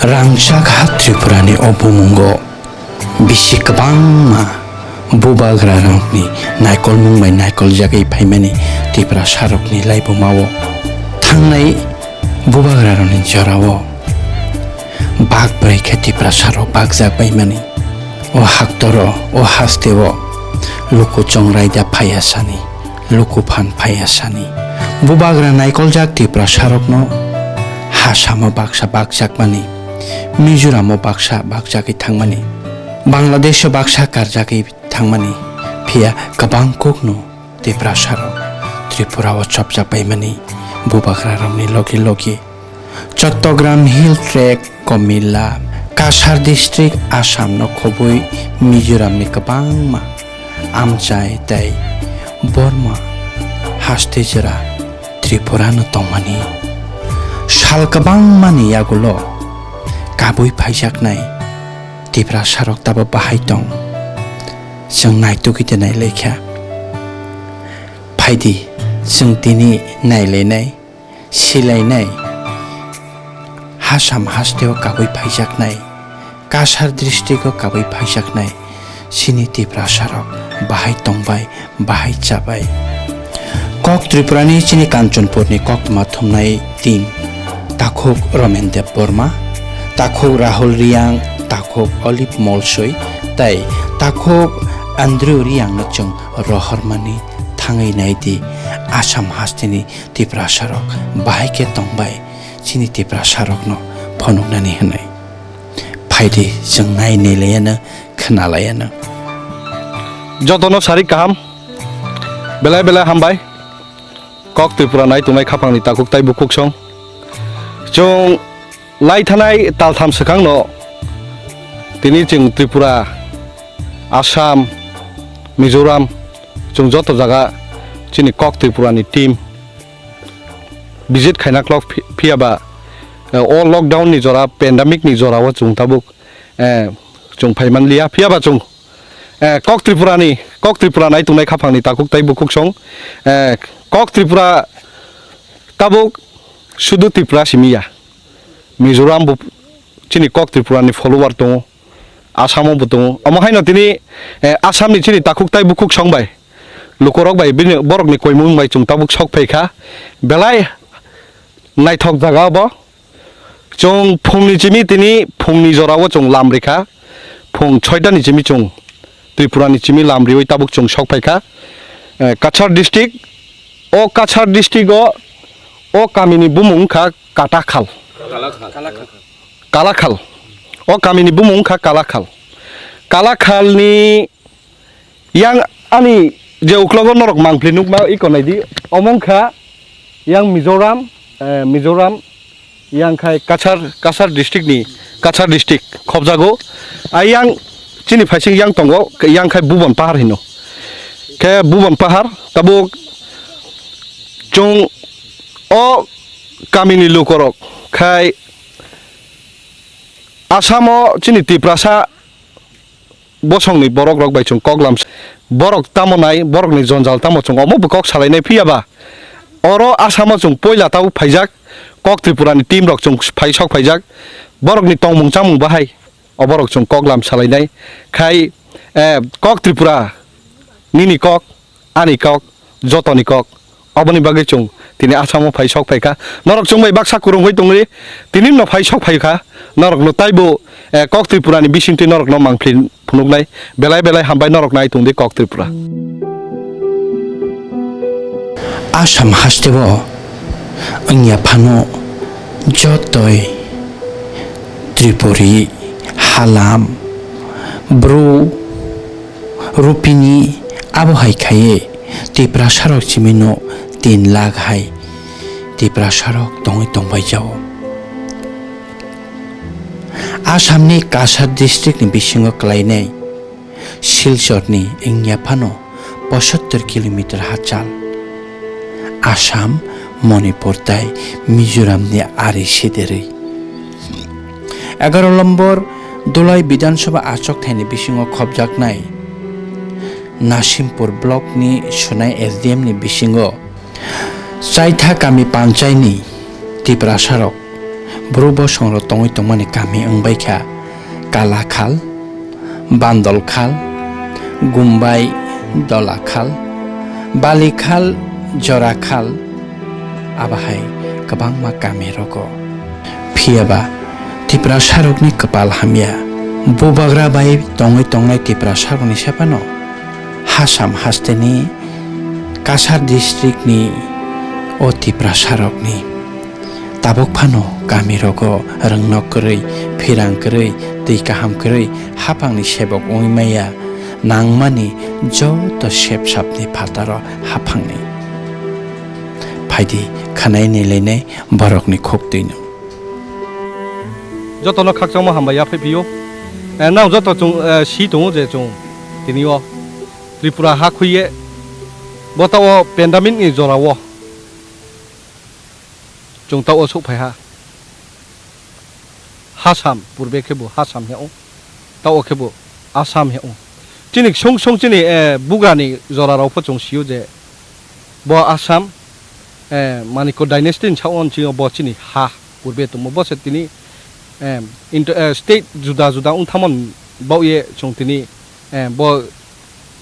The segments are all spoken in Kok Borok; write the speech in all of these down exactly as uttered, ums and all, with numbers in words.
Rangchak ha Tripurani o bumungo bisi kwbangma bubagrarokni naikolmung bai naikoljagwi phaimani Tiprasarokni laibumao. Thangnai bubagrarokni jorao bak brwi khe Tiprasarok bakjak baimani. O haktoro, o hasteo luku chongraida phaiya sani, luku phan phaiya sani. Bubagra naikoljak Tiprasarokno ha samo baksa bakjakmani, Mizoramo baksa bakjagwi thangmani, Bangladesho baksa karjagwi thangmani, phiya kwbang kokno Tiprasarok Tripurao chopjak baimani bubagrarokni logi logi. Chattogram Hill Tract, Komilla, Cachar District, Assam no khobwi Mizoram ni kwbangma amchai tei Burma haste jora Tripura no tongmani. Sal kwbangma ni yagulo kabui phaijaknai Tiprasarok tabuk bahai tong. Chwng naitugwi de nailaikha. Phaidi, chwng tini nailainai. Silainai, Assam hasteo kabui phaijaknai, Cachar district-o kabui phaijaknai, chini Tiprasarok bahai tongbai, bahai chabai. Kok Tripurani chini Kanchanpurni koktwma thumnai team, takhuk Romen Deb Borma, takhuk Rahul Riang, takhuk Olive Molsoi, tei takhuk Andrew Riangno chwng rohormani thangwi naidi Assam hasteni Tiprasarok bahai khe tongbai chini Tiprasarokno phunuknani hwnwi. Phaidi chwng nai nailaiyano, khwnalaiyano. Jotono sari kaham, belai belai hambai. Kok Tripura nai tongnai khaphangni takhuk tai bukhuksong. Chwng lai thanai taltham swkangno tini chwng Tripura, Assam, Mizoram, chwng joto jaga chini Kok Tripurani team visit khaina khlok phi-, phiyaba, eh, o lockdown ni jora, pandemic ni jora o chwng tabuk, eh, chwng phaimanliya, phiyaba chwng, eh, Kok Tripura ni, Kok Tripura nai tongnai khaphangni takhuk tai bukhuksong, eh, Kok Tripura tabuk sudu Tripura simi ya, Mizoram bo chini Kok Tripura ni follower tongo. Assam o bo tongo. Omo haino tini, eh, Assam ni chini takhuk tai bukhuksong bai, lukurok bai bini borokni koimung bai chwng tabuk sok phaikha. Belai naithok jaga obo. Chwng phungni chimi tini phungni jorao chwng lam rikha. Phung soita ni chimi chwng Tripura ni chimi lam riwi tabuk chwng sok phaikha. Eh, Cachar district, o Cachar district o, o kamini bumung wngkha Katakhal. Kalakhal. O kamini bumung wngkha Kalakhal. Kalakhalni yang ani je uklogo norok mangpli nukma iko naidi, omo wngkha yang Mizoram, eh, Mizoram, yang khai Cachar, Cachar district ni, Cachar district khobjago. A yang chini phaising yang tongo, yang khai Bubon Pahar hino. Khe Bubon Pahar, tabuk chwng o kamini lukorok khai Assam o chini Tiprasa bosongni borok rok bai chwng kok lam, borok tamo nai, borokni jonjal tamo chwng omo bo kok salainai phiya ba. Oro Assam o chwng poila tabuk phaijak, Kok Tripura ni team rok chwng phai sok phaijak, borokni tongmung chamung bahai oborok chwng kok lam salainai khai, eh, Kok Tripura nini kok, ani kok, jotoni kok. Oboni bagwi chwng tini Assam o phai sok phaikha. Norok chwng bai baksa kwrwngwi tongwi tini no phai sok phaikha. Norok no taibo, eh, Kok Tripura ni bisingtwi norok no mangpli phunuknai. Belai belai hambai norok nai tongdi Kok Tripura. Assam hasteo wngya phano jotoi Tripuri, Halam, Bru, Rupini, abo hai khaiwi Tiprasarok chimino tin lakh hai Tiprasarok tongwi tongbai jao. Assamni Cachar districtni bisingo klainai Silchorni wngya phano pochattor kilometer hachal. Assam, Manipur tei Mizoramni ari siderwi. Egaroh lombor Dulai Bidhan Sabha achok thaini bisingo khopjaknai Nasimpur blockni Sonai S D M ni bisingo Chaitha kami panchaini Tiprasarok Bru bosongrok tongwi tongmani kami wngbaikha Kalakhal, Bandolkhal, Gumbai, Dolakhal, Balikhal, Jorakhal, abahai kwbangma kamirogo. Phiyaba Tiprasarokni kwpal hamya, bubagra bai tongwi tongnai Tiprasarokni sephano Hasam hasteni Kasar districtni o Tiprasarokni. Tabuk phano kamirogo rwngnok kwrwi, phirang kwrwi, twi kaham kwrwi haphangni sebok wngwi maya nangmani joto sepsapni phataro haphangni. Phaidi khwnai nailainai borokni khuk twino. Jotono khakchangma hambai yaphaiphiyo. Eh, nang joto chwng, eh, si tongo je chwng tini o Tripura ha khuiye bo ta o pandemic ni jora o. Chwng ta o sukphai ha. Hasam, purbe khe bo Hasam he o, ta o khe bo Assam he o. Chini song song chini, eh, bugra ni jora rok pho chwng sio je bo Assam, eh, Manikya dynasty ni sa o chini bo chini ha purbe tongmo bo se tini, eh, inter-, eh, state juda juda wng thamon bao ye chwng tini, eh, bo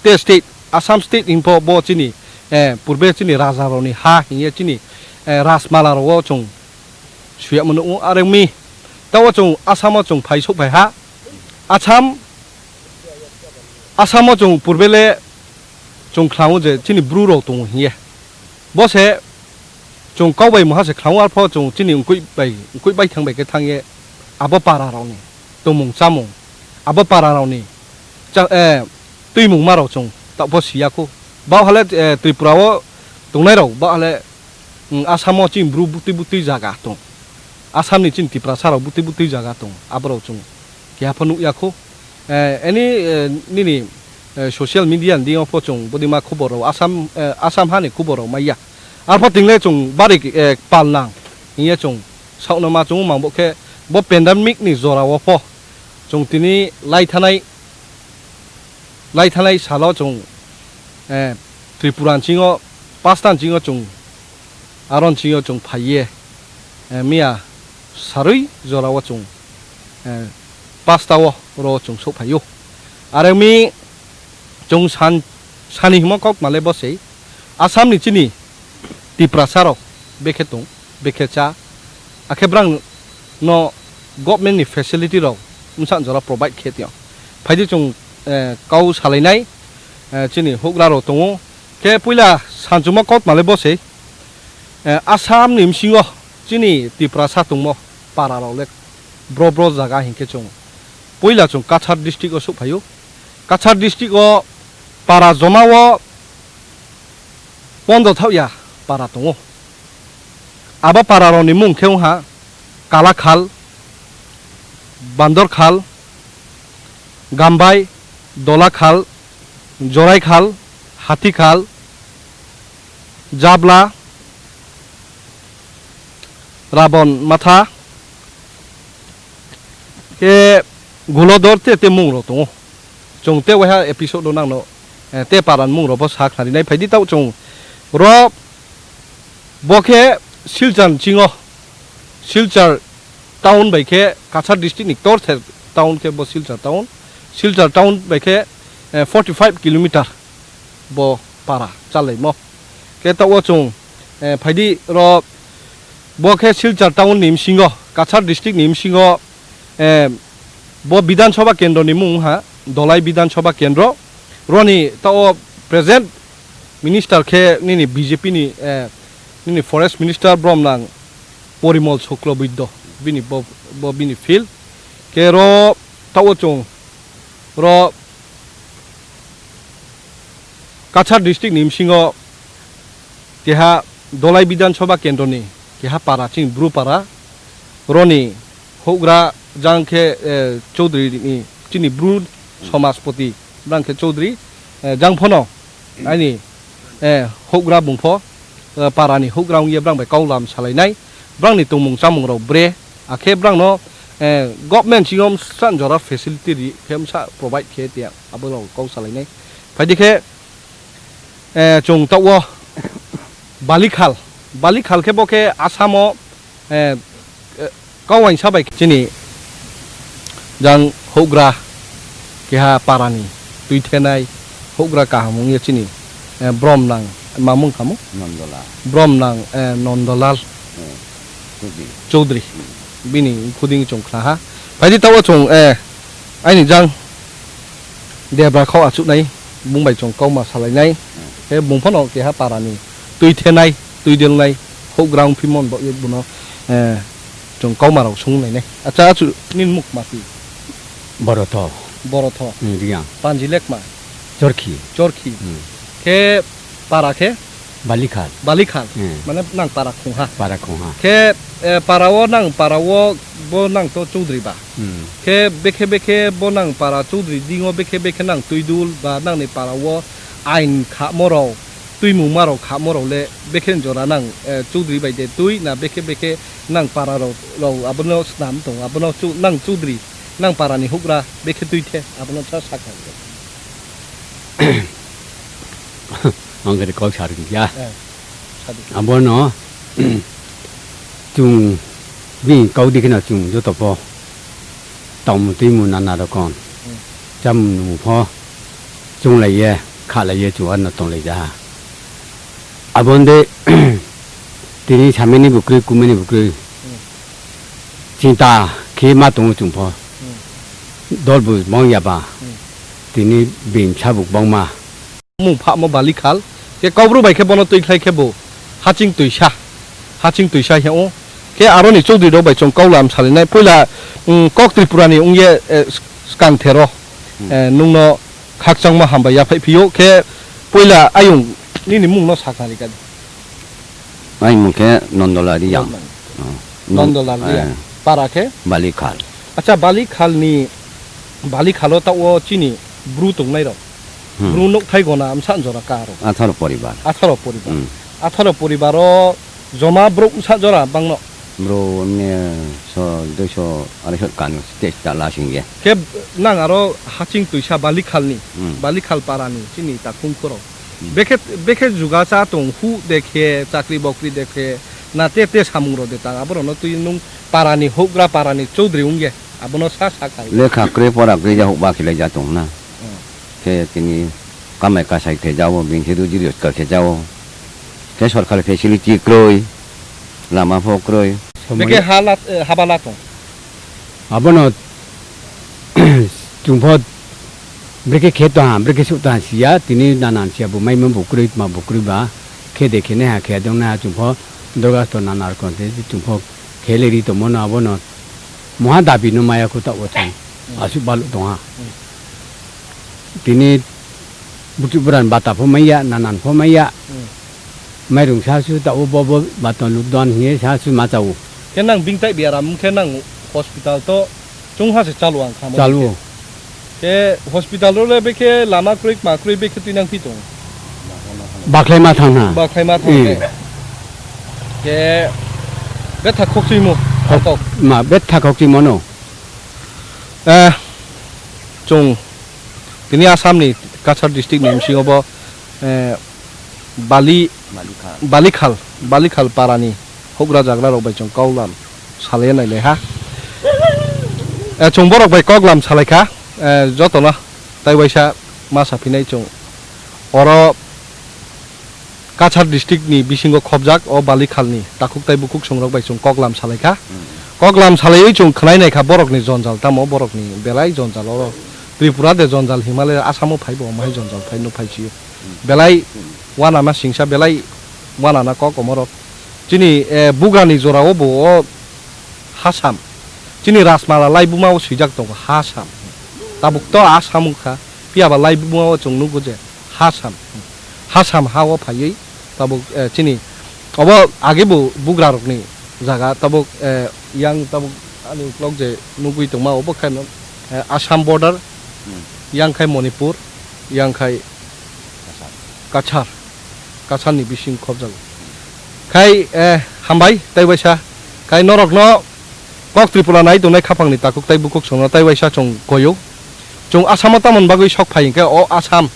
te state, Assam state hwnpho bo chini, eh, purbe chini raja rokni ha hwnye chini, eh, Rajmala rogo chwng suyakma nukgo. Are wngmi tao chwng Assam o chwng phai sok phai ha. Assam, Assam o chwng purbe le chwng khlango je chini bru rok tongo hwnye. Bo se chwng kok bai moha se khlango, arpho chwng chini wngkui bai, wngkui bai thang bai khe thang ye abo para rokni tongmung chamung, abo para rokni cha-, eh, twimung ma rok chwng taoh pho siya kho. Bao hale, eh, Tripura o tongnai rok bao hale, mm, Assam o chini bru butui butui jaga tong. Assam ni chini Tiprasa rok butui butui jaga tong. Abo rok chwng keha pho nukya kho. Eh, any, eh, nini, eh, social media ni ding o pho chwng bwdima khobor rok Assam, eh, Assam ha ni khobor rok maya. Arpho tingle chwng bari, eh, pal nang hingye chwng saohno ma chwng mang bo khe bo pandemic ni jora o pho chwng tini lai thanai, lai thanai salo chwng, eh, Tripura ni chingo pasta ni chingo chwng aro ni chingo chwng phaiye, eh, miya sarui jora o chwng, eh, pasta o ro chwng sok phaio. Are mi chwng san, sani himo kok male bo sei Assam ni chini Tiprasa rok bekhe tong, bekhe cha, akhe brang no government ni facility rok msa jora provide khe tong. Phaidi chwng, eh, kau salainai, eh, chini hugra rok tongo. Khe puila sanchuma kok male bo sei, eh, Assam ni bisingo chini Tiprasa tongmo para rok le bro bro jaga hinkhe chwng puila chwng Cachar district o suk phaio. Cachar district o para joma o pondo thaohya para tongo. Abo para rokni mung khe wngkha Kalakhal, Bandorkhal, Gambai, Dolakhal, Joraikhal, Hathikhal, Jabla, Rabon Matha, khe Gulodor te te mung rok tongo. Chwng te waiha episode o nangno, eh, te paran mung rok bo sa khnari nai phaidi tao chwng ro bo khe Silchar chingo, Silchar town bai khe Cachar district ni torther town khe bo Silchar town. Silchar town bai khe, eh, forty five kilometer bo para chalaimo. Khe tao chwng, eh, phaidi ro bo khe Silchar town ni bisingo, Cachar district ni bisingo, eh, bo Bidhan Sabha kendro ni mung ha, Dolai Bidhan Sabha kendro. Roni tao present minister khe nini B J P ni, eh, nini forest minister brom nang Porimol Shukla Buddho bini bo, bo bini field. Khe ro tao chwng ro Cachar district ni bisingo keha Dolai Bidhan Sabha kendro ni keha para chini Bru para roni houhgra jang khe, eh, Chaudhary ni chini Bru Samajpati brang khe Chaudhary, eh, jang phono aini, eh, houhgra bung pho, eh, para ni houhgra wngya brang bai kau lam salainai. Brangni tongmung chamung rok bre, akhe brangno, eh, government chiyom san jora facility ri khe msa provide khe tiya abo rok kok salainai. Phaidi khe, eh, chwng tao Balikhal, Balikhal khe bo khe Assam o, eh, eh, Kau waisa bai chini jang houhgra keha parani twi thenai houhgra kaham wngya chini, eh, brom nang mamung kamo? Nondolal. Brom nang, eh, Nondolal. Eh, Chaudhary. Chaudhary. Hmm. Bini khuding chwng khna ha. Phaidi tao chwng, eh, aini jang debra khao achuknai, bung bai chwng kauma salainai. Hmm. Khe bung phano keha parani twi thenai, twi delnai, houhgra wngphi mon bo, bono, eh, chwng kauma rok sung nainai. Acha, achu nini muk mati? Borotho. Borotho. Hmm, Riang. Panji lekma? Chorkhi. Chorkhi. Hmm. Khe para khe? Balikhal. Balikhal. Hmm. Mane nang para khungha. Para khungha. Khe, eh, para o nang para o bo nang to Chaudhary ba? Hmm. Khe bekhe bekhe bo nang para Chaudhary dingo bekhe bekhe nang twi dul ba nangni para o ain khamo rok, twimung ma rok khamo rok le bekhe jora nang, eh, Chaudhary bai de twi na bekhe bekhe nang para rok, rok abono snam tong abono chu nang Chaudhary nang para ni houhgra bekhe twi the abono sa sakha. Ang khe kok sar ya. Eh, sadi. Abono chwng bini kau dikhe no chwng joto pho tongmung twimung nana rokom. Hmm. Chamung nungmung pho chwng lai ye, kha lai ye chwng ano tong lai ja. Abonde tini samani bukrwi, kumani bukrwi. Hmm. Chinta khe ma tongo chwng pho. Hmm. Dol bo bang ya ba. Hmm. Tini bini bwsa bo bangma. Mung phamo Balikhal. Khe Kaubru bai khe bono twi khlai khe bo Haching Twisa. Haching Twisa he o. Khe aroni Chaudhary rok bai chwng kau lam salinai. Puila, mm, kok Tripura ni wngye, eh, s-, skang thero. Hmm. Eh, nungno khakchangma hambai yaphai phio. Khe puila ayung nini mungno saknani kadi. Aini mung khe Nondolal Riyang. Nondolal. Oh. Non-, Nondolal Riyang. Eh. Para khe? Balikhal. Acha, Balikhal ni, Balikhalo ta o chini bru tongnai rok. Hmm. Bru nukthai gona msa jora ka rok. Atharo poribar. Atharo poribar. Hmm. Atharo poribaro joma bru msa jora bangno. Bru ne so, duiso, araisho kan stage ta la singye. Khe nang aro Haching Twisa Balikhal ni, Hmm. Balikhal para ni chini takhung korok. Hmm. Bekhe, bekhe juga cha tong, hu dekhe, chakri bokri dekhe, na te te samung rok de tang, aborok no twi nung para ni houhgra para ni Chaudhary wngye, abono sa sa kha. Lekha kwrwi pora kwrwi ja houhba khilai ja tong na. Hmm. Khe tini kamai kasai khe jao, bini khe ruji rojgar khe jao. Khe sorkar facility kwrwi, lama pho kwrwi. Bekhe ha la, eh, haba la tong. Abono chwngpho brekhe khe tong ha, brekhe suk tong ha siya, tini nanan siya bo maima bo kwrwi, tma bo kwrwi ba, khe de khe nai ha, khe dong nai ha, chwngpho dorgas to nanar kon te, chwngpho khe le ri tongmo no, abono moha dabi no maya kho ta o chwng, Hmm. asuk balu tong ha. Hmm. Tini buchuk bwran bata pho manya, nanan pho manya. Hmm. Mairung sa su ta o bo bo baton luk don hiye sa su ma chao. Khe nang bingtai biaram khe nang hospital to chungha se chalo ang kha mo Chalo. Khe hospital ro le bekhe lama kwrwi ma kwrwi bekhe twi nang phi tong. Baklai ma thang na. Baklai ma thang Eh. Khe. Khe betha khokchwi mo. Khok-, Tok. Ma betha khokchwi mo no. Eh, chwng tini Assam ni Cachar district ni bisingo bo, eh, Bali, Balikhal. Balikhal, Balikhal para ni houhgra jagra rok bai chwng kok lam salai nai lai ha. Eh, chwng borok bai kok lam salai kha, eh, joto no tai waisa ma sa phinai chwng oro Cachar district ni bisingo khobjak o Balikhal ni takhuk tai bukhuk songrok bai chwng kok lam salai kha. Hmm. Kok lam salaiwi chwng khwnai nai kha borok ni jonjal tamo borok ni belai jonjal oro Tripura de jonjal Himalaya Assam o phai bo omo hai jonjal phai nuk phai sio. Hmm. Belai Hmm. Wana ma singsa belai wana na kok omorok. Chini, eh, bugra ni jora o bo o Hasam. Chini Rajmala laibuma o swijak tongo Hasam. Tabuk to Assam wngkha. Phiya ba laibuma o chwng nugo je Hasam. Hasam ha o phaiwi tabuk, eh, chini obo age bo bugra rokni jaga tabuk, eh, yang tabuk ani uklok je nugwi tongma obo khe no, eh, Assam border, Hmm. yang khai Manipur, yang khai Kachar. Kachar. Kachar ni bising khobjago. Khai, eh, hambai, tai waisa. Khai norokno kok Tripura nai tongnai khaphangni takhuk tai bukhuk songno tai waisa chwng koyo. Chwng Assam o tamoni bagwi sok phai hwnkhe o Assam,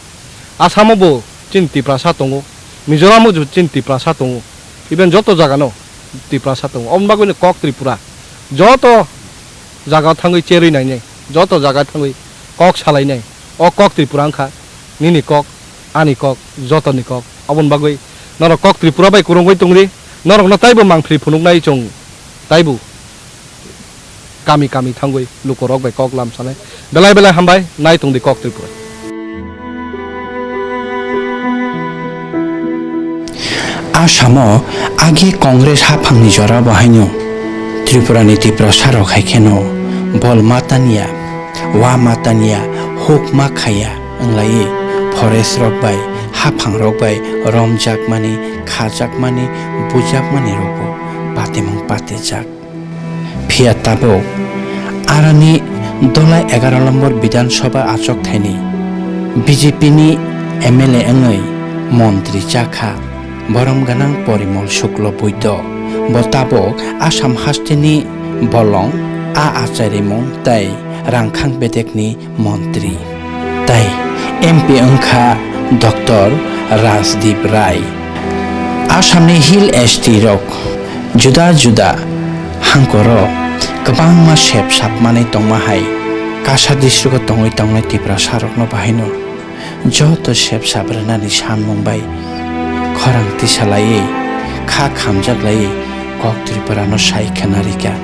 Assam o bo chini Tiprasa tongo, Mizoram o bo chini Tiprasa tongo, even joto jaga no Tiprasa tongo. Oboni bagwi no kok Tripura, Joto jaga thangwi cherwi nainai, joto jaga thangwi kok salainai. O kok Tripura wngkha nini kok, ani kok, jotoni kok. Aboni bagwi norok kok Tripura bai kwrwngwi tongdi, norokno taibo mangpili phunuknai chwng, taibo kami kami thangwi lukurok bai kok lamsanai. Belai belai hambai, nai tongdi kok Tripura. Asamo agi Congress haphangni jora bo haino Tripurani Tiprasa rok hai kheno bol ma tanya, wa ma tanya, huk ma khaya wnglaiwi forest rok bai, haphang rok bai romjakmani, khajakmani, bujakmani rokbo patimung patijak. Phiya tabuk aroni Dolai egaroh nombor Bidhan Sabha achuk thaini B J P ni M L A wngwi montri chakha borom gwnang Porimol Shukla Boido. Bo tabuk Assam hasteni bolong a acharimung tei rangkhang bedekni montri tei M P wngkha Doctor Rajdeep Rai. Assamni Hill S T rok juda juda hangkoro kwbangma sep sap manwi tongma hai Kasa district-o tongwi tongnai Tiprasa rokno bahaino joto sep sap rwnani sanmung bai khorang tisa laiwi kha khamjak laiwi kok Tripura no sai khna rikha.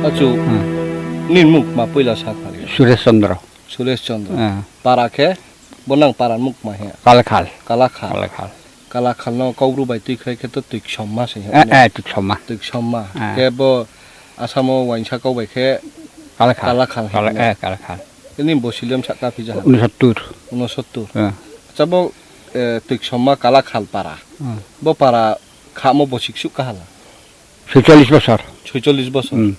Achu, hmm, nini mung ma puila sa khali? Suresh Chandra. Suresh Chandra. Ah. Para khe? Bo nang para mukma he? Kalakhal. Kalakhal. Kalakhal. Kalakhal no Kaubru bai twi khlai khe to Twiksom ma se he. Eh, eh, Twiksom ma. Twiksom ma. Eh. Khe bo Asamo wainsa kok bai khe Kalakhal. Kalakhal he. Kala-, eh, Kalakhal. Nini bo silem sa kaphi jaha? Unosottur. Unosottur. Eh. Acha bo, eh, Twiksom ma Kalakhal para. Hmm. Bo para khamo bo siksuk kahala? Soicholish bosor. Soicholish bosor. Hmm.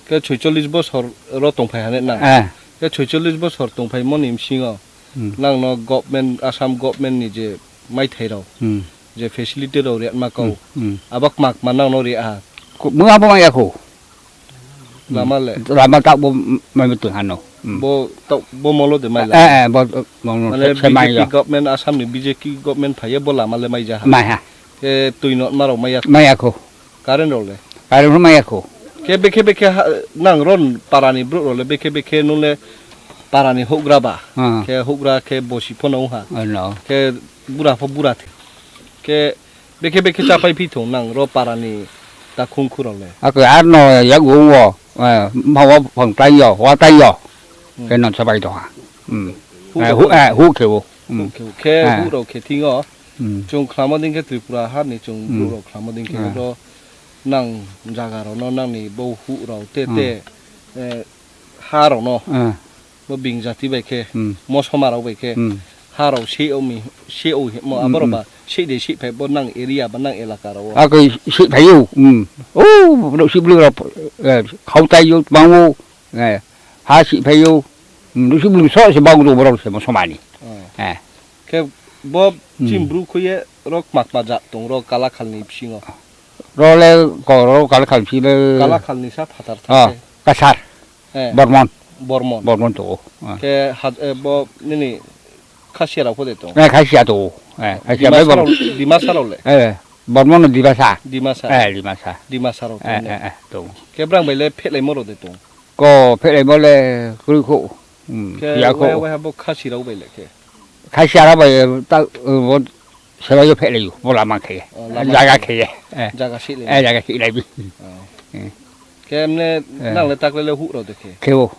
Khe soicholish bosor ro tongphai hane nang. Eh. Khe soicholish bosor tongphai moni bisingo, hmm, nang no government, Assam government ni je maithai rok, hmm, je facility rok riyatma kau. Hmm, hmm. Abo kma kma nang no riya ha? Ko-, mung abo maya ko. Lama le? Lama tak bo m-, mai betul hano. Hmm. Bo tak bo molo de mai la? Eh, eh, bo, bo, mane se-, se mai B J P ya. Government, Assam ni B J P government phaiye bo lama le mai jaha? Mai ha. Khe twi no ma rok maya? Maya ko. Current rok le? Current rok maya ko. Khe bekhe bekhe ha, nang ron para ni borok rok le bekhe bekhe nung le para ni houhgra ba? Ah. Khe houhgra khe bosi phano wngha. Oh, no. Khe bura pho bura the. Khe bekhe bekhe chapai phi thung nang ro para ni ta khung khu rok le? Ako ar no yak wo wo, eh, ma wo phang tai yo, wa tai yo. Hmm. Khe no chapai tong ha. Hmm. Hu eh, rok hu, le? Eh, hu khe wo. Hmm. Hu khe wo. Khe eh, hu rok khe thingo. Hmm. Chwng khlama ding khe Tripura ha ni chwng hmm, borok rok khlama ding khe eh, ro nang jaga rok no nang ni bo hu rok te hmm, te, eh, ha rok no. Eh. Bo bing jati bai khe, hmm, mosoma rok bai khe, hmm, ha rok se omi, se o himo hmm, aborok hmm, ba se de se phai bo nang area ba nang elaka rok o. Ako se phai o, hmm. O, borok se borok rok, eh, khautai o, tmang o, eh, ha se phai o, hmm, se borok so se bang rok borok se mosoma ni. Oh. Eh. Khe bo hmm, chini bru khuye rok mak ma jat tong rok Kalakhal ni bisingo. Rok le ko rok Kalakhal si le. Kalakhal ni sa phatar ah, thang khe. Kasar. Eh. Bormon. Bormon. Bormon to. Ah. Khe ha, eh, bo nini Khasiya rok pho de tong? Eh, Khasiya to. Eh, Khasiya bai Dimasa Bormon. Rok, Dimasa rok le? Eh, Bormon no Dimasa. Dimasa. Eh, Dimasa. Dimasa rok eh, tong ne? Eh, eh, to. Khe brang bai le phelai mo rok de tong? Ko phelai mo le kru kho. Hmm, khe ya kho. Wai, wai bo Khasi rok bai le khe? Khasiya rok bai ta, eh, bo Seba yo phelai yo, bo lama khe. Oh, lama jaga khe. Khe. Eh. Jaga si le. Eh, jaga si lai bi. Oh. Eh. Khe emne eh, nang le tak le le hu rok de khe. Khe o.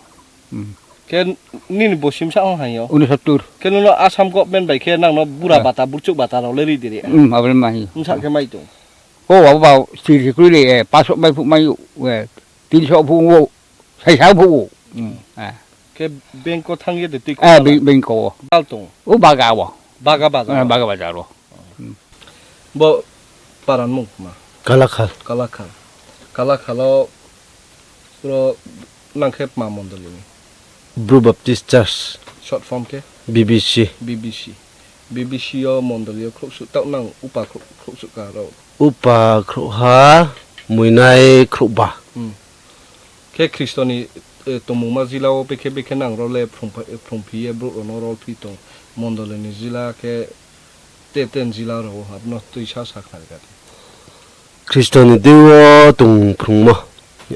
Hmm. Khe nini bo sim sa ong hai yo. Unosottur. Khe nono Assam government bai khe nang no bura eh, bata, burchuk bata rok le ri de ri. Hmm, abo le mai. Wng sak khe mai tong. Ko abo ba siri kri le, eh, paso mai phu mai, eh, tinso phu o. Sai sa bo. Hmm. Ah. Khe bank o thang ye de twi ah, khwna bank, la. Bank o. Bal tong. O baga o. Baga bazar. Ah, o. Baga bazar o. Hmm. Bo paran mung ma. Kalakhal. Kalakhal. Kalakhal o pro nang khe ma mondoli ni? Bru Baptist Church. Short form khe? B B C. B B C. B B C o mondoli o khruksuk tau nang upa khruk-, khruksuk ka ro. Upa khrukha, muinai khrukba. Hmm. Khe Khristoni, eh, tongmungma jila o bekhe bekhe nang role phrung pha-, phrung phiye borok rokno rol phi tong. Mondolini jila khe te ten jila rogo hapno twi sa sa khnari kha. Khristoni twi o tong phrungma.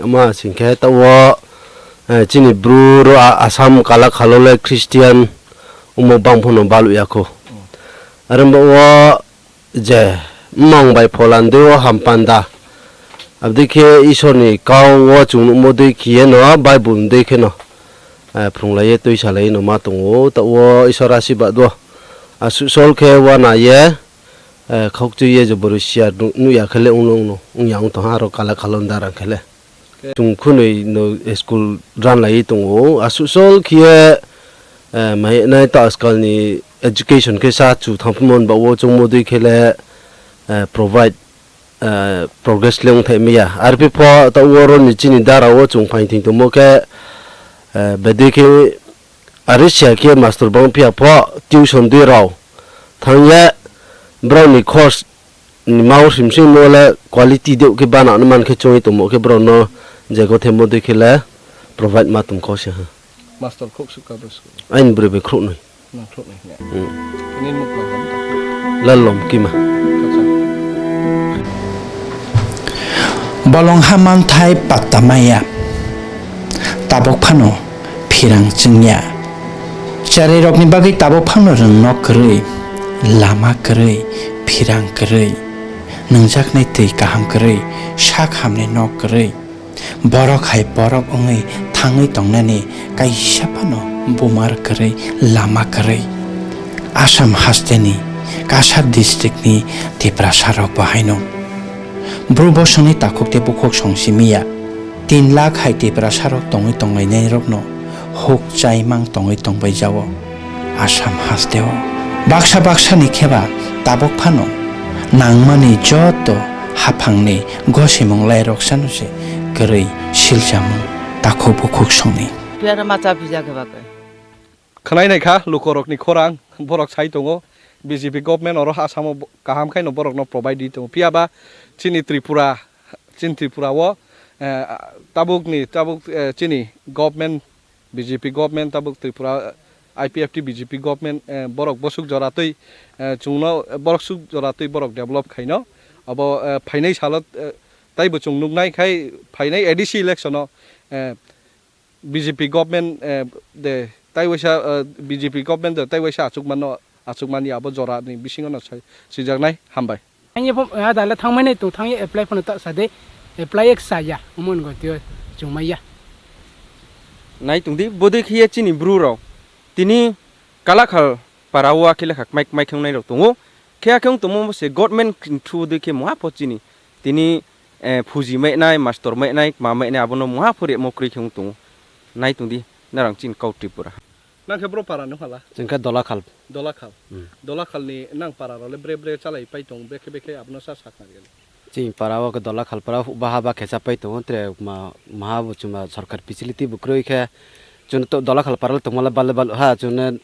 Ama singkhe ta o, eh, chini bru ro a-, Assam kala khalo le Christian omo bang phano balu ya kho. Are ba o je mong bai pholan de o hampanda. Abdi khe Isor ni kau o chung numo de khiye no Bible de khe no. Eh, phrung lai ye twi sa lai no ma tongo ta o Isor asi ba do. Asu sol khe wa na ye, eh, khok twi ye je boro siya nu, nu ya khe le ung no ung no. Ung ya ung to ha ro kala khalo nda rang khe le. Chwng khwnwi no school ranlaiwi tongo. Aswk sol khiye, eh, mai nai ta ajkal ni education khe sa chu thangphimon ba o chwngmo dwi khe le, eh, provide, eh, progress le wngthai maya. Arphi pho ta oro ni chini dara o chwng phain thing tongmo khe, eh, bedwi khe Ari siya khe master bang phiya pho tuition dui rao thang ya, brao ni course ni mau sim sim mo le quality deuh khe bana no man khe chongwi tongmo khe brao no je go themo dui khe le provide ma tong kho se ha. Master khok suk ka bwswk? Ain bwrwi bai khok nai. Nang khok nai ne. Hmm. Nini muk ma. Lal lom kima. Kacha. Bolong ha manthai patta maya. Tabok phano phirang chwngya. Cherairokni bagwi tabok phano rwng nok kwrwi, lama kwrwi, phirang kwrwi, nwngjaknai twi kaham kwrwi, sak hamni nok kwrwi. Borok hai borok wngwi thangwi tongnani kaisa phano bumar kwrwi, lama kwrwi. Assam hasteni Cachar districtni Tiprasarokbo haino. Bru bosongni takhuk tei bukhuk song simi ya. Tin lakh hai Tiprasarok tongwi tonglainairokno huk chaimang tongwi tongbai jao Assam hasteo. Baksa baksani kheba tabok phano nangmani joto haphangni gosimung lairok sano se kwrwi siljamung takhuk bukhuk songni. Piano ma cha pija khe bagwi. Khwnai nai kha lukorokni khorang, borok sai tongo, B J P government oro Assam o bo-, kaham khaino borokno provide di tongo. Phiya ba chini Tripura, chini Tripura o, eh, tabukni, tabuk, eh, chini government, B J P government, tabuk Tripura, I P F T B J P government, eh, borok bosuk jora twi, eh, chwngno, eh, borok suk jora twi borok develop khaino. Abo, eh, phainai salo, eh, taibo chwng nuknai khai phainai A D C election o, eh, B J P government, eh, de, tai waisa, eh, B J P government de tai waisa achuk mano, achuk mani abo jora ni bisingo no sai, sijaknai. Hambai. Thangye pho, ah, dale thangmani tong thangye apply phano ta sa de, apply ek sa ya, umon go tio chungmai ya. Nai tong di, bodoi khiye chini bru rok. Tini Kalakhal para o akhe lekha kmai, kmai khe wngnai rok tongo. Khe akhe wng tongmo se government through doi khe mungha pho chini. Tini, eh, phuji mainai, mastor mainai, kma mainai, abono mungha pho remo kwrwi khe wng tongo. Nai tong di, narang chini kau Tripura. Nang khe bro para no hala? Chwng khe Dolakhal. Dolakhal. Hmm. Dolakhal ni nang para role bre bre chalai pai tong, bekhe bekhe abono sa sak nang gel. Chini para o khe Dolakhal para o baha ba khe chapai tongo, tere ma, maha bo chuma sorkar facility bo kwrwi khe chwng to Dolakhal para le tongmale bale bale ha chwngno,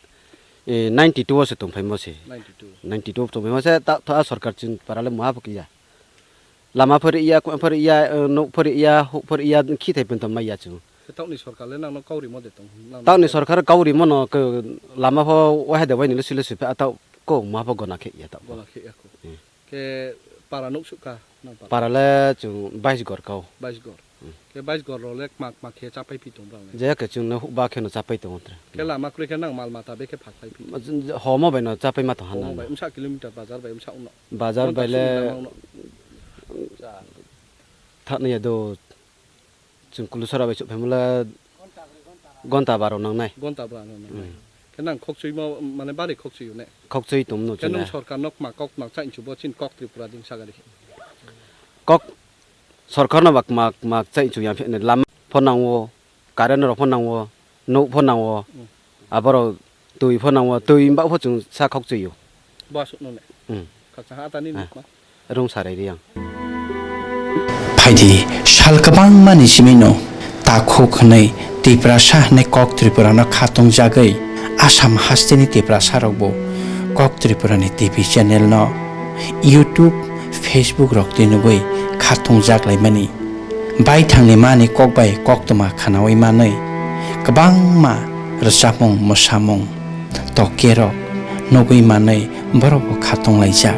eh, ninety two o se tongphaimo se. Ninety two. Ninety two tongphaimo se ta, ta sorkar chini para le maha bo kiya. Lama phari ya, kwa phari ya, eh, nuk phari ya, huk phari ya, khi thai pento mai ya chwng. Tauni sorkar le nang no kauri mo de tong. Tauni sorkar kauri mo no ke lama pho wahai de wai ni le sile sui pha ta ko maha bo gona khe ya ta. Gona khe ya ko. Hmm. Khe para nuk suk kha nang para? Para le chwng bais gor kau. Bais gor. Hmm. Khe bais gor rok le kma kma khe chapai phi tong bang le? Je khe chwng no huk ba khe no chapai tong tre. Khe lama kwrwi khe nang mal mata be khe phak phai phi? Homo bai no chapai ma tong han. Homo bai, wngsa kilometer bazar bai wngsa wngno? Bazar bai le thak nai ya do. Chwng Kulusora bai chuk phaimala gonta baro nangnai. Gonta baro nangnai. Hmm. Khe nang khokchwi mo, mane bari khokchwi ne? Khokchwi tongno. Khe nung chwngno sorkar no kma kok kma chainchu bo chin kok Tripura din sagari khe. Kok sorkar no ba kma kma chainchu yang phene lama pho nango, current rok pho nango, nuk pho nango. Hmm. Aborok twi pho nango, twi bak pho chwng sa khokchwi o. Bo aswk no ne? Hmm. Khakchang ha tani nukma. Rung sarai riyang. Phaidi sal kwbangma ni simi no takhuk hwnwi Tiprasa hwnwi kok Tripura no khatung jagwi Assam hasteni Tiprasa rok bo kok Tripura ni T V channel no, YouTube, Facebook rok twi nugwi khatung jak lai mani. Baithangni mani kok bai koktwma khwnaui manwi kwbangma rwchapmung, mwsamung, tokerok nugwi manwi borokbo khatung laijak.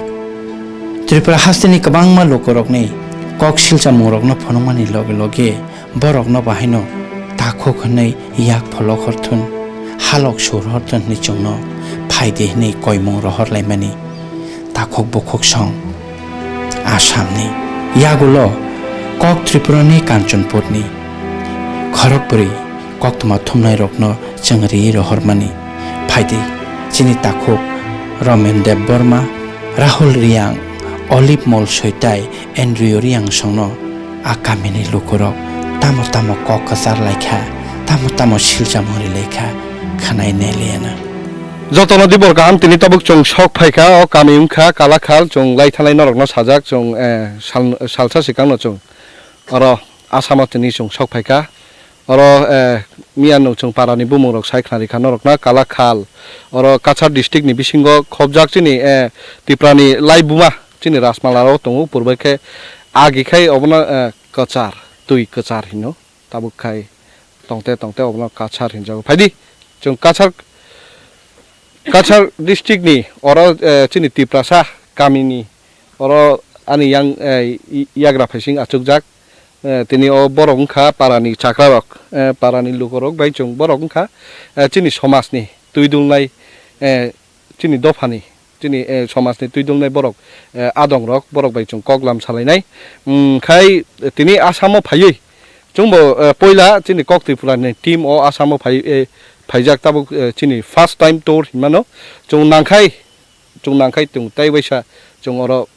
Tripura hasteni kwbangma lukurokni kok silchamungrokno phunukmani loge loge Borokno bahaino takhuk hwnwi yak pholok hor thun, halok sur hor thun hwnwi chwngno phai di hwnwi koimung rohor laimani takhuk bukhuk song Assamni. Yagulo kok Tripurani Kanchanpurni khorokbrwi koktwma thumnairokno chwng riwi rohormani. Phai di, chini takhuk Romen Debbarma, Rahul Riang, Olive Mol Soitai, Andrew Riang songno a kamini lukurok tamo tamo kok kwchar lai kha, tamo tamo siljamung ri lai kha, khwnai nai liya na. Jotono dibor kaham, tini tabuk chwng sok phai kha, o kami wng kha Kalakhal, chwng lai thanglai norokno sajak, chwng, eh, sal-, salsa swkangno chwng oro Asamo tini chwng sok phai kha. Oro, eh, miya no chwng parani bumung rok sai khna ri kha norokna Kalakhal. Oro Kachar district ni bisingo khobjak chini, eh, Tiprani laibuma chini Rajmala ro tongo, purbai khe agi khai obono, eh, kwchar, twi kwchar hino. Tabuk khai tongte tongte obono Kachar hinjago. Phaidi chwng Kachar, Kachar district ni oro, eh, chini Tiprasa kamini oro ani yang, eh, i-, yagra phaising achukjak. Eh, tini o borok wngkha parani chakrarok, eh, parani lukorok bai chwng borok wngkha, eh, chini somajni twidulnai, eh, chini dophani, chini, eh, somajni twidulnai borok, eh, adongrok, borok bai chwng kok lam salainai. Mm, khai tini Asamo phaiwi chwngbo, eh, poila chini kok Tripurani team o Asamo phai, eh, phaijak tabuk, eh, chini first time tour hinmano. Chwng nangkhai, chwng nangkhai chwng tai waisa chwng oro,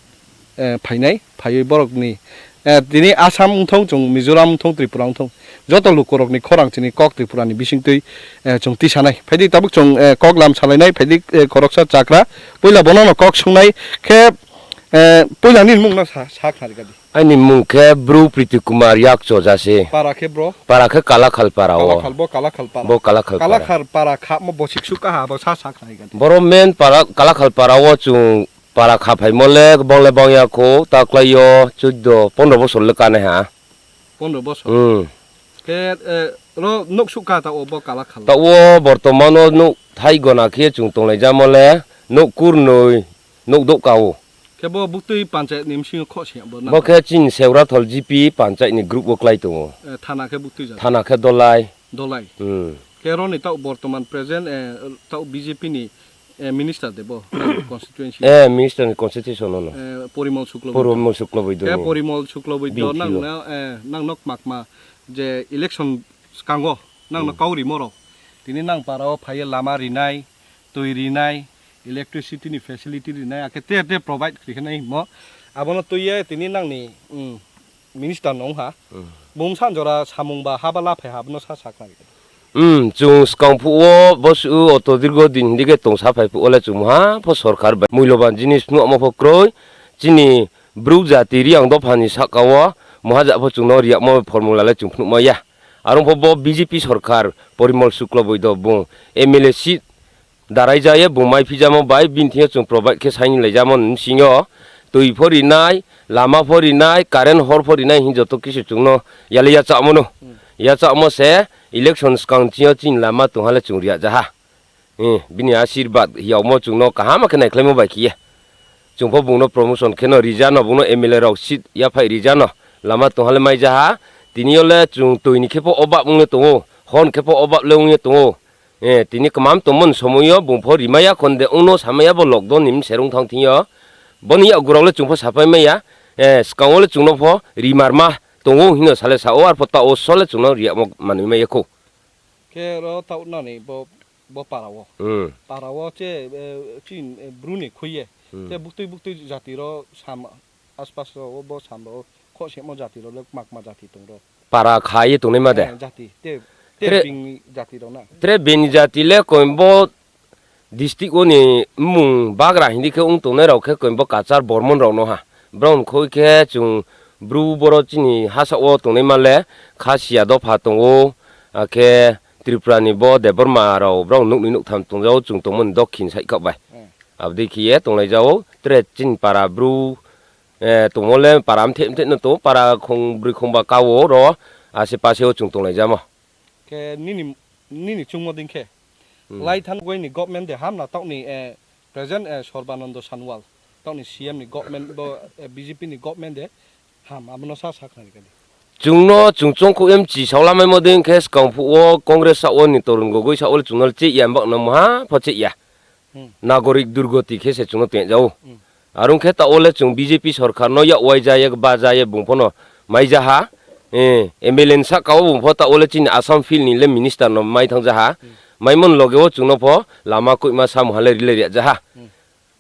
eh, phainai, phaiwi borokni, eh, tini Assam wngthong, chwng Mizoram wngthong, Tripura wngthong, joto lukurokni khorang chini kok Tripurani bisingtwi, eh, chwng tisanai. Phaidi tabuk chwng, eh, kok lam salainai, phaidi, eh, khoroksa chakra, puila bonono kok swngnai khe, eh, puila nini mungno sa, sa khnarikha di. Ani mung khe Bru Priti Kumar Yakcho Jase. Para khe bro? Para khe Kalakhal para o. Kalakhal, bo Kalakhal para. Bo Kalakhal para. Kalakhal para khamo bo siksuk kaha bo sa sa khnarikha di. Boro main para Kalakhal para o chwng para kha phaimo le bong le bong ya kho, ta klai o chuddo pondro bosor le kanai ha. Pondro bosor. Hmm. Khe, eh, ro nuk suk ka ta o bo Kalakhal. Ta o bortoman o nuk thai gona khe chwng tonglai jamo le nuk kurnoi nuk dok ka o. Khe bo buktui panchayat ni msing kho se bo na. Bo khe chini Seurathol G P panchayat ni group o klai tongo. Eh, thana khe buktui jat. Thana khe Dolai. Dolai. Hmm. Khe roni tau bortoman present, eh, tau B J P ni, eh, minister de bo, constituency. Eh, minister ni constitution no. Eh, Porimol Suklo Porimol Suklo Boido. Khe Porimol Suklo Boido nang na, eh, nang nok makma je election skango nang no kauri moro. Tini nang para o phaiye lama rinai, twi rinai, electricity ni facility rinai, akhe te te provide kri khe nai mo. Abono twiye tini nang ni, mm, minister no wngha. Hmm. Bum san jora samung ba haba la phai ha, abono sa sa khnari. Hmm, chwng swkang phuo bo su auto dirgo din hindi khe tong sa phai phuo le chwng ha pho sorkar bai muiloban jinis phnuamo pho kroi. Chini Bru jati Riang dophani sakao mohaja pho chwngno riakmo formula le chwng phnuhma ya. Arong pho bo B J P sorkar Porimol Suklo Boido bung M L A seat darai jaya bung mai phijamo bai bini thingyo chwng provide khe saini laijamo nini singyo twi pho rinai, lama pho rinai, current hor pho rinai hin joto kisu chwngno yali yachakmo no. Hmm. Yachakmo se election swkang chini lama tongha le chwng riya jaha. Eh, bini asirbad hiyao mo chwngno kaham khe naikhlaimo bai khiye. Chwngpho bungno promotion kheno rijano, bungno M L A rok seat yaphai rijano. Lama tonghale mai jaha, tini yole chwng toini khepo obab wngye tongo, hon khepo obab le wngye tongo. Eh, tini kwmam tongmon somoyo bungpho rimaya khonde wngno samaya bo lockdown ni mserung thang thingyo. Boni yagukrok le chwngpho sapai maya, eh, swkango le chwngno pho rimarma tongo hino sale sao, arpho ta o sole chwngno riyamo manwi maya kho. Khe ro taunani bo Bo para o. Hmm. Para o che, eh, chin, eh, bruni khuye. Hmm. Te buktui buktui jati ro sam aspas ro bo sam ro kho semo jati ro le makma jati tong ro. Para khaye tongnai ma de. Eh, jati te te Tre- bini jati ro na. Tre bini jati le koimbo district o ni mung bagra hindi khe ung tongnai rok khe koimbo kachar bormon rok no ha. Brown khoi khe chwng bru boro chini hasa o tongnai ma le kha siya dopha tongo, akhe Tripura ni bo Debbarma rao borok nukni nuktham tongjago chwng tongmani dokhin side kok bai. Hmm. Abodei khiye tonglaijao tre chini para bru, eh, tongmole para mthe mthe no tongo, para khong bwrwi khong ba kao ro ase pase o chwng tonglaijamo. Khe nini, nini chwngmo ding khe, hmm, lai thang goi ni government de hamna tokni, eh, present, eh, Sorbanando Sanwal tokni C M ni government bo, eh, B J P ni government de ham, abono sa sa khnari kadi. Chwngno chwng chongkhok M C saola maimo de wngkhe swkang phuk o Congress sa o ni Torun Gogoi sa o le chwngno le cheh ya, bak no maha pho cheh ya. Hmm. Nagorik durgoti khe se chwngno teng jao. Hmm. Arung khe ta o le chwng B J P sorkar no yak wai ja yak ba ja yak bung pho no mai ja ha. Eh, M L A ni saka o bung pho ta o le chini Assam field ni le minister no mai thang ja ha. Hmm. Mai mon loge o chwngno pho lama koima samu ha le ri le ri ja ha. Hmm.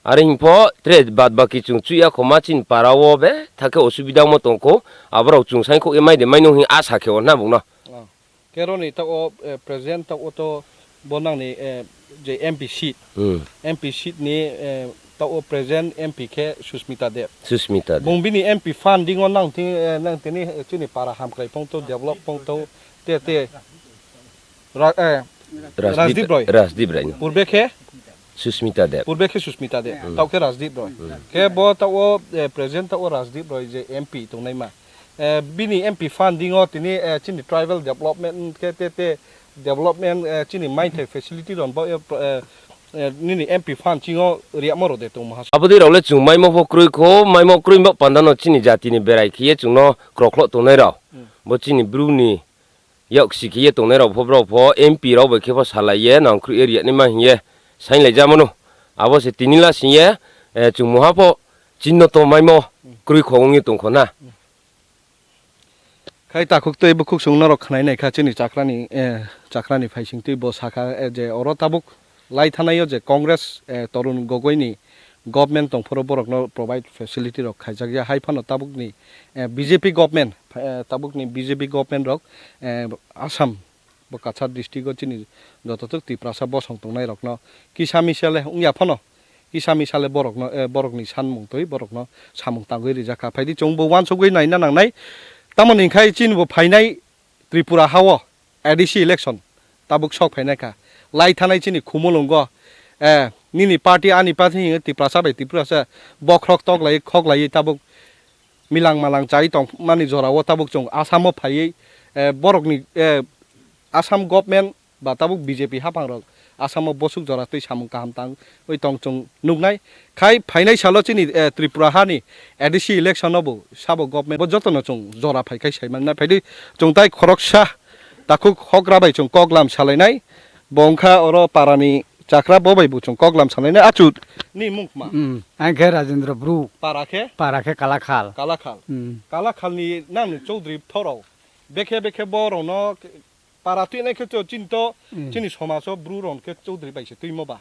Are hingpho tre bad baki chwng chuya khoma chini para o be thakhe osubida mo tongkho, aborok chwng sai khok e mai de mai nung hi asa khe o na bung no. Oh. Kero ni ta o, eh, present ta o to bo nang ni, eh, je M P seat. Hmm. M P seat ni, eh, ta o present M P khe Susmita Deb. Susmita Deb. Bung bini M P funding o nang ti, eh, nang tini, eh, chini para hamkrai phong to develop phong to te te. Ra-, eh, Rajdeep, Rajdeep Roy. Rajdeep Roy. Purbe khe? Susmita Deb. Purbe khe Susmita Deb. Hmm. Tau khe Rajdeep Roy. Hmm. Khe bo tau o, eh, present tau o Rajdeep Roy je M P tongnaima. Eh, bini M P funding o tini, eh, chini tribal development khe te, te development, eh, chini maithai facility ron bo, eh, pro-, eh, eh, nini M P fund chingo riamo rode tongma ha. Abodei rok le chwng maimo pho kroi kho, maimo kroi bo pandano chini jatini berai khiye chwngno krokhlo tongnai rok. Hmm. Bo chini bru ni Yok sikhiye tongnai rok pho, borok pho M P rok bai khe pho salai ye nang khru area ni ma hiye sain lai ja mano. Abo se tini la sing ye, eh, chwng muha pho chinno to maimo kroi khong wngwi tong kho na. Khai takhuk tei bukhuk chwng norok khnai nai kha chini chakrani, eh, chakrani phaising twi bo sakha, eh, je oro tabuk lai thanai o je Congress, eh, Tarun Gogoi ni government tong phoro borok no provide facility rok khaijak ya hai phano tabuk ni, eh, B J P government, eh, tabuk ni B J P government rok, eh, Assam bo Cachar district o chini joto tok Tiprasa bosong tong nai rok no kisa misa le wng ya phano kisa misa le borok no, eh, borok ni sanmung twi borok no samung tangwi rijak kha. Phaidi chwng bo uansugwi naina nang nai. Tamoni hwnkhe chini bo phainai Tripura ha o A D C election tabuk sok phainai kha. Lai thanai chini Khumulwngo, eh, nini party ani party hinwi Tiprasa bai Tiprasa bokhorok tok lai khok lai tabuk milang malang chai tong mani jora o tabuk chwng Assam o phaiwi, eh, borok ni, eh, Assam government ba tabuk B J P haphang rok Assam o bosuk jora twi samung kaham tang wi tong chwng nuknai. Khai phainai salo chini, eh, Tripura ha ni A D C election o bo sabo government bo joto no chwng jora phai khai sai mannai. Phaidi chwng tai khoroksa takhuk hokra bai chwng kok lam salainai. Bo wngkha oro para ni chakra bo bai bo chwng kok lam salainai. Achu ni mung ma? Hmm, ang khe Rajendra Bru. Para khe? Para khe Kalakhal. Kalakhal. Hmm. Kalakhal ni nang ni Chaudhary thorok. Bekhe bekhe bo rok no para twi nai khe to chini to, Hmm. chini somaj o Bru rok khe Chaudhary bai se twi mo ba.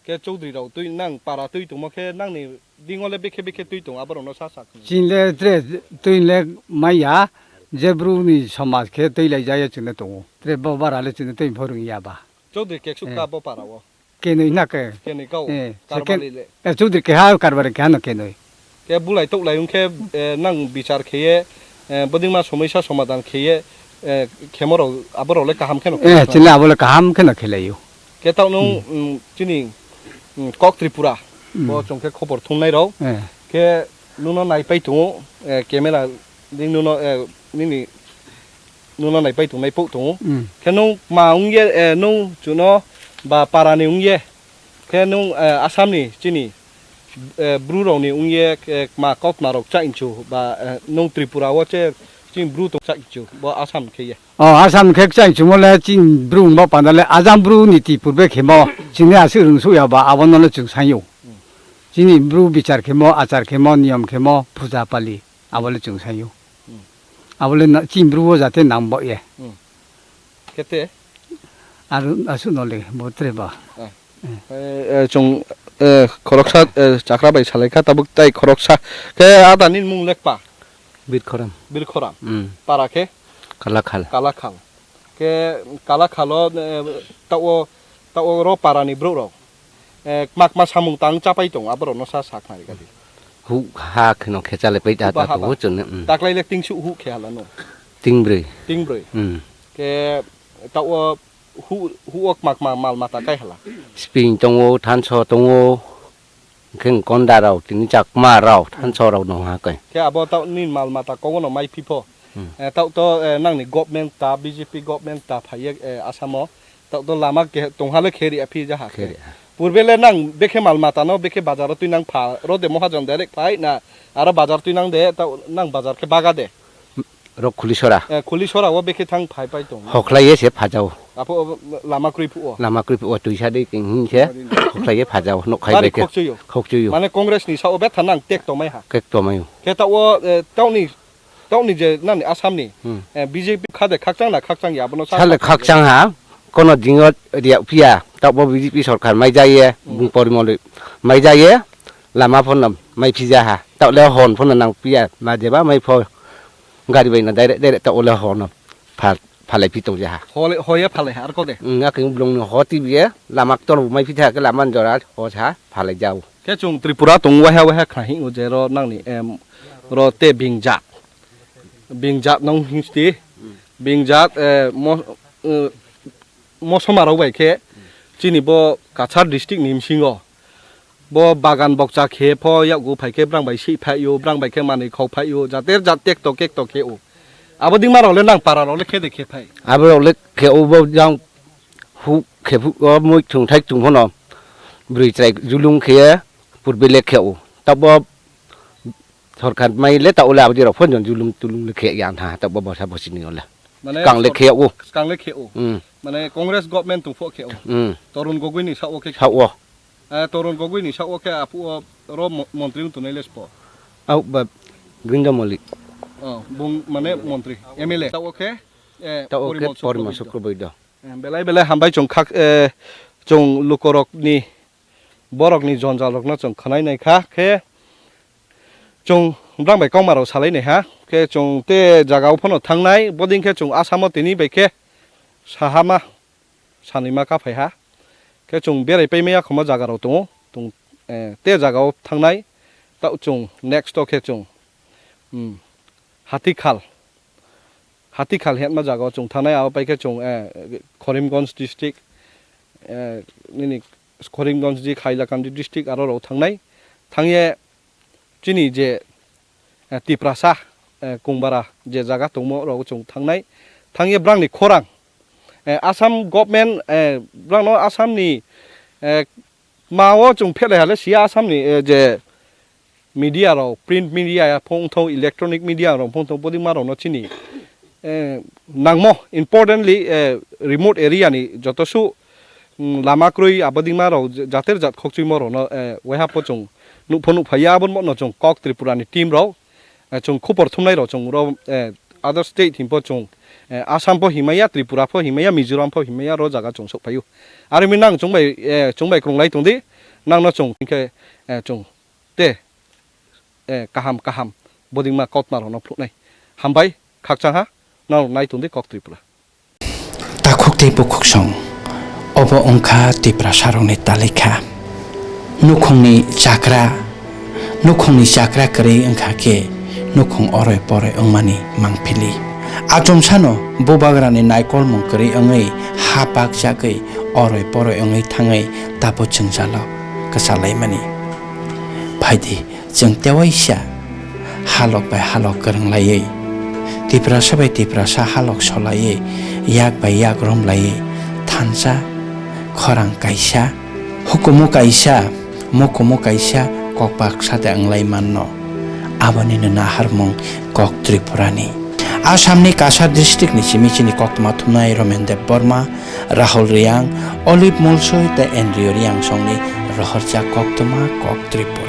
Khe Chaudhary rok twi nang para twi tongmo khe nang ni ding o le bekhe bekhe twi tong abo rok no sa sa khna. Chini le tre twi le maya je Bru ni somaj khe twi lai ja ya chwng le tongo. Tre bo bara le chwng twi phorwng ya ba. Chaudhary kek suk Eh. ka bo para o. Kenwi na ke. Kenwi kau. Eh, Karbali second, le. Eh, Chaudhary keha, Karbali keha no kenwi. Ke bulai tok lai wngkhe, eh, nang bichar kheye, eh, bodingma somoisa somadan kheye, eh, khemo rok, abo rok le kaham kheno Eh, kheno. Chini abo le kaham kheno khelaio. Ke tau nung, Hmm. mm, chini, mm, kok Tripura. Hmm. Bo chwng khe khobor thumnai rok. Eh. Ke nuno naipai tongo, eh, camera ding nuno, eh, nini nuno naipai tongnai pok tongo. Hmm. Khe nung ma wngye, eh, nung chuno ba parani wngye. Khe nung, eh, Assamni chini, eh, Bru rokni wngye, eh, ma kok ma rok cha inchu ba, eh, nung Tripura o che chini Bru tong cha inchu bo Assam khe ye. Oh, Assam khe cha inchu mo le chini Bru wngba panda le Ajam Bru ni ti purbe khemo chini aswk rwng suk ya ba abono le chwng sanyo. Hmm. Chini Bru bichar khemo, achar khemo, niyom khemo, puja pali. Abo le chwng saio. Hmm. Abo le na, chini Bru o jate nang bo ye. Hmm. Kete? Aro aswk no le bo tre ba. Ah. Eh. Eh, eh, chwng, eh, khoroksa, eh, chakra bai salai kha tabuk tai khoroksa. Khe ada nini mung lekpa? Birkhoram. Birkhoram. Hmm. Para khe? Kalakhal. Kalakhal. Khe Kalakhalo, eh, ta o, ta o ro parani borok rok. Eh, kma kma samung tang chapai tong, aborok no sa saknai kali. Hu ha kheno khe chale pai ta Hu ba ta ha ba. Tongo chwng, mm. Taklai le tingsu hu khe hala no. Tingbrwi. Tingbrwi. Mm. Khe ta o hu, hu o kma kma mal mata kai hala. Spring tongo, thanso tongo. Khe konda rok tini chakma rok thanso rok no ha kai. Khe abo ta nini mal mata kogono mai phi pho. Hmm. Eh, tau to, eh, nangni government ta, B J P government ta phaiye, eh, Assam o. Tau to lama ke tongha le kheri aphi jaha khe. Kheri ha. Purbe le nang bekhe mal mata no bekhe bazar o twi nang pha, ro de mohajon direct phai na, aro bazar twi nang de, tau nang bazar khe baga de. Rok Khulisora. Eh, Khulisora o bekhe thang phai pai tongo. Hokhlai ye se phajao. Apo lama kroi phuo. Lama kroi phuo, twisa de king hin se. Hokhlai ye phajao, nok khai Bari bai khe. Khokchuyo. Khokchuyo. Mane Congress ni sao betha nang tek tomai ha. Kek tomayo. Khe ta o, eh, taoni, taoni je nani Assam ni, Hmm. eh, B J P khade khakchang na khakchang ya, abono sa Sale khakchang. Khakchang ha, kono jingo riya phiya, ta bo B J P sorkar mai jaiye, Hmm. bung porimoli mai jaiye, lama phone mai phija ha, ta le hon phone nang phiya, ma jeba mai pho. Gari bai no direct, direct ta ole ho no pha-, phalai phi tong jaha. Hole, hoye phalai ha, ar ko de? Wng, a khe blong no ho tibiye, lama ktor bo mai phi tha khe lama jora ho sa phalai jao. Khe chung Tripura tong waha waha khna hi o je ro nang ni, em, ro te bingjak. Bingjak nong histi. Bingjak, eh, mo, eh, mosoma rok bai khe chini bo Kachar district ni bisingo. Bo bagan bokcha khe pho yakgu phai khe brang bai sih phai o, brang bai khe manwi khok phai o, jater jat tekto kekto khe o. Abo dingma rok le nang para rok le khe de khe phai. Abo rok le khe o bo jang hu khe phu o mui thung thai thung phono bwrwi chwrai julung khe purbe le khe o. Tabo sorkar mai le ta o le abo di rok phon jon julung tulung le khe ya tha tabo bosa bosi ni o le. Mane Skang le sor-, khe o. Skang le khe o. Hmm. Mane Congress government tong pho khe o. Hmm. Torun Gogoi ni sa o khe. Sa o. Eh, Torun Gogoi ni sa o khe apu o ro mo-, montri wng tongnai le spo. Au ba Grinda Malik. Oh, bung mane montri, M L A. Ta o khe, eh, Ta o khe Porimal Porimal Sukroboido. Sukroboido. Eh, belai belai hambai chung khak, eh, chung lukorok ni, borok ni jonjal rok no chung khwnai nai kha khe chung brang bai kokma rok salai nai ha khe chung te jaga o phano thangnai boding khe chung Assam o tini bai khe sahama sanwi ma kaphai ha. Khe chwng berai pai maya khoma jaga rok tongo. Tong, eh, te jaga o thangnai. Ta chwng next o khe chwng, hmm, Hatikhal, Hatikhal hwnma jaga o chwng thangnai. Abo pai khe chwng, eh, Korimganj district, eh, nini Korimganj di Hailakandi district aro rok thangnai. Thangye chini je, eh, Tiprasa, eh, Kungbara je jaga tongmo rok chwng thangnai. Thangye brangni khorang, eh, Assam government, eh, brangno Assam ni, eh, ma o chwng phelai hale siya Assam ni, eh, je media rok, print media ya phone thok, electronic media rok phone thok, bodi ma rok no chini, eh, nangmo importantly, eh, remote area ni joto su, mm, lama kwrwi abodingma rok j-, jater jat khokchuimo rok no, eh, waiha po chwng nukpho nukphaiya, aboni no chwng kok Tripura ni team rok, eh, chwng khupor thumnai rok chwng ro, eh, other state himpo chwng, eh, Assam pho himaya, Tripura pho himaya, Mizoram pho himaya, ro jaga chwng sok phaio. Arimi nang chwng bai, eh, chwng bai kwrwnglai tongdi, nang no chwng hinkhe, eh, chwng te, eh, kaham kaham bodingma kautma rok no phunuknai. Hambai, khakchang ha, nang rok nai tongdi kok Tripura. Takhuk tei bukhuksong, obo wngkha Tiprasarokni talikha. Nukhungni chakra, nukhungni chakra kwrwi wngkha khe nukhung oroi poroi wngmani mangphili. Achomsano bubagrani naikolmung kwrwi wngwi ha pakjagwi oroi poroi wngwi thangwi tabuk jwngjalo kwchalaimani. Phaidi, Chwng tewaisa halok bai halok kwrwng laiwi, Tiprasa bai Tiprasa halok solaiwi, yak bai yak romlaiwi, thansa, khorang kaisa, hukumu kaisa, mukumu kaisa, kok baksa de wnglai manno. Abonino naharmung kok Tripurani. Assamni Kachar districtni simi chini koktwma thumnai Romen Debbarma, Rahul Reang, Olive Molsoi tei Andrew Reang songni rohorjak koktwma kok Tripura.